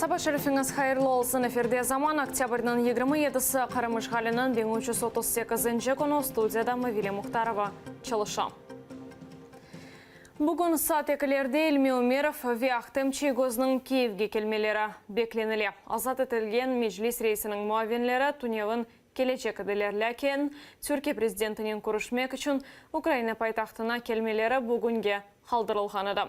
Saba şerifiñiz hayırlı olsun! Efirde Zaman, oktâbrniñ 27-si, Qırım işğaliniñ 1338-nci künü, studiyada Mavile Muhtarova çalışa. Bugün saat ekilerde İlmi Ümerov ve Ahtem Çiygoznıñ Kiyevge kelmeleri beklenile. Azat etilgen Meclis reisiniñ muavinleri tünevin kelecek ediler, lâkin Türkiye prezidentinen körüşmek içün Ukraina paytahtına kelmeleri bugünge qaldırılğan edi.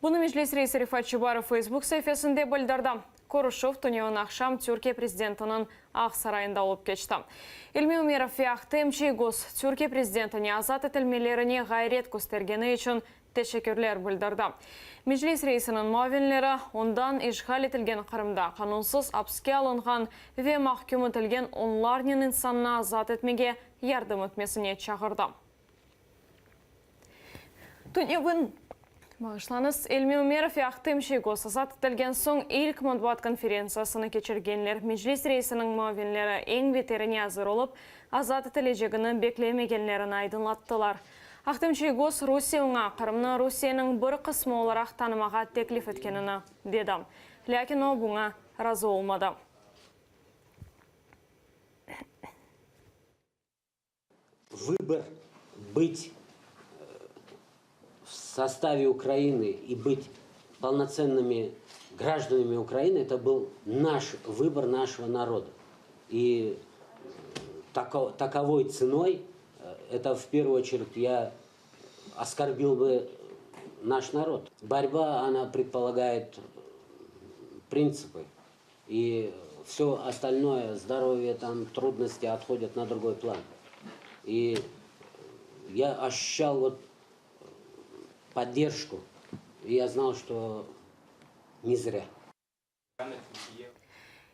Bunı Meclis reisi Refat Çubarov Facebook saifesinde bildirdi. Körüşüv tünevin aqşam Türkiye prezidentiniñ Aq Sarayında olıp keçti. İlmi Ümerov ve Ahtem Çiygoz Türkiye prezidentine azat etilmelerine ğayret köstergeni içün teşekkürler bildirdi. Meclis reisiniñ muavinleri ondan işğal etilgen Qırımda qanunsız apske alınğan ve mahküm etilgen onlarnen insannı azat etmege yardım etmesine çağırdı. Tünevin, bağışlañız, İlmi Ümerov ve Ahtem Çiygoz azat etilgen soñ ilk matbuat konferentsiyasını keçirgenler. Meclis reisiniñ muavinleri eñ beterine azır olıp, azat etilecegini beklemegenlerini aydınlattılar. Ahtem Çiygoz, Rusiye oña Qırımnı Rusiyeniñ bir qısmı olaraq tanımağa teklif etkenini dedi. Lâkin o, buña razı olmadı. Vıbor bıt v sostavе Ukraины и быть полноценными гражданами Украины, это был наш выбор нашего народа. И таковой ценой, это в первую очередь я оскорбил бы наш народ. Борьба, она предполагает принципы. И все остальное, здоровье, там, трудности отходят на другой план. И я ощущал вот поддержку. И я знал, что не зря.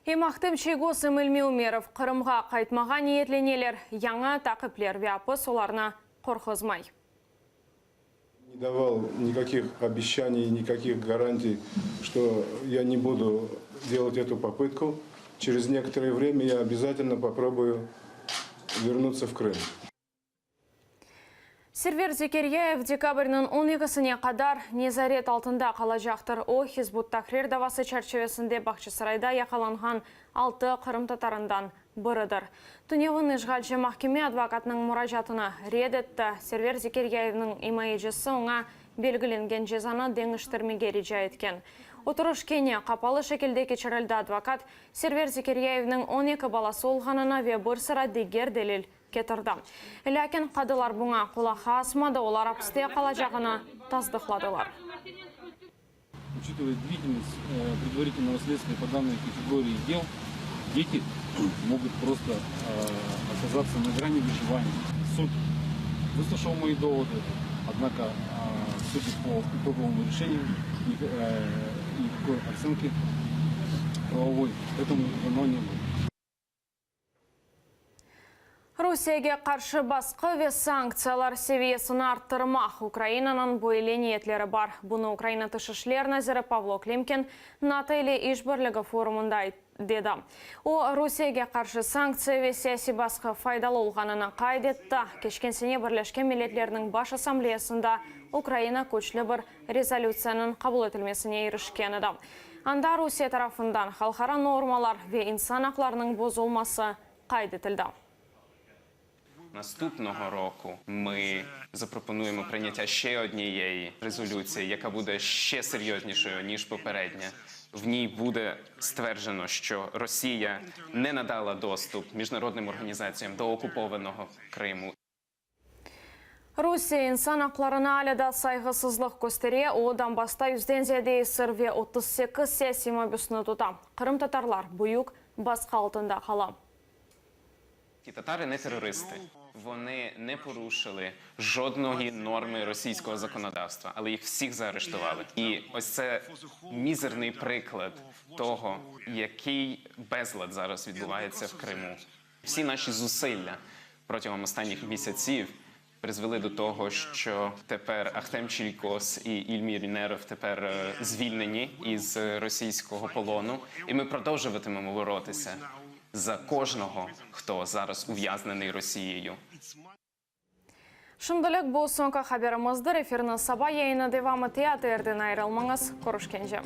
Em Ahtem Çiygoz, em İlmi Ümerov Qırımğa qaytmağa niyetleneler, yañı taqipler ve apis olarnı qorquzmay. Ne daval nikakih obeşçaniy, nikakih garantiy, çto ya ne budu delat etu popıtku. Çerez nekotoroye vremya ya obâzatelno poprobuyu vernutsâ v Krım. Server Zekeryayev dekabrniñ on ekisine qadar nezaret altında qalacaqtır. O, Hizb ut-Tahrir davası çerçivesinde Bağçasarayda yaqalanğan altı qırımtatarından biridir. Tünevin işğalci mahkeme advokatnıñ muracaatını red etti. Server Zekeryayevniñ imayecisi oña belgilengen cezanı deñiştirmege rica etken. Oturış kene qapalı şekilde keçirildi, advokat, Server Zekeryayevniñ 12 balası olğanını ve bir sıra diger delil ketirdi. Lâkin qadılar buña qulaq asmadı, olar apiste qalacağını tasdıqladılar. Учитывая длительность предварительного следствия по данной категории дел, дети могут просто оказаться на грани выживания. Суд выслушал мои доводы, однако, судя по итоговому решению, никакой оценки правовой этому дано не было. Rusiyege qarşı basqı ve sanktsiyalar seviyesini arttırmaq, Ukrainanıñ böyle niyetleri bar. Bunı Ukraina Tış işler naziri Pavlo Klimkin NATO ile işbirligi forumında dedi. O, Rusiyege qarşı sanktsiya ve siyasiy basqı faydalı olğanını qayd etti. Keçken sene Birleşken Milletlerniñ Baş Assambleyasında Ukraina küçlü bir rezolütsiyanıñ qabul etilmesine irişken edi. Anda Rusiye tarafından halqara normalar ve insan aqlarınıñ bozulması qayd etildi. Наступного року ми запропонуємо прийняття ще однієї резолюції, яка буде ще серйознішою, ніж попередня. В ній буде стверджено, що Росія не надала доступ міжнародним організаціям до окупованого Криму. Rusiye insan aqlarına alâ daa sayğısızlıq köstere, o, Donbassta yüzden ziyade esir ve 38 siyasiy mabüsni tuta. Qırımtatarlar büyük basqı altında qala. Татары не терористи. Вони не порушили жодної норми російського законодавства, але їх всіх заарештували. І ось це мізерний приклад того, який безлад зараз відбувається в Криму. Всі наші зусилля протягом останніх місяців призвели до того, що тепер Ахтем Чийгоз і Ільмі Умєров тепер звільнені із російського полону, і ми продовжуватимемо боротися за кожного, хто зараз ув'язнений Росією. Şimdilik bu soñki haberimizdir. Efirniñ saba yayını devam ete. ATRden ayırılmañız. Körüşkence.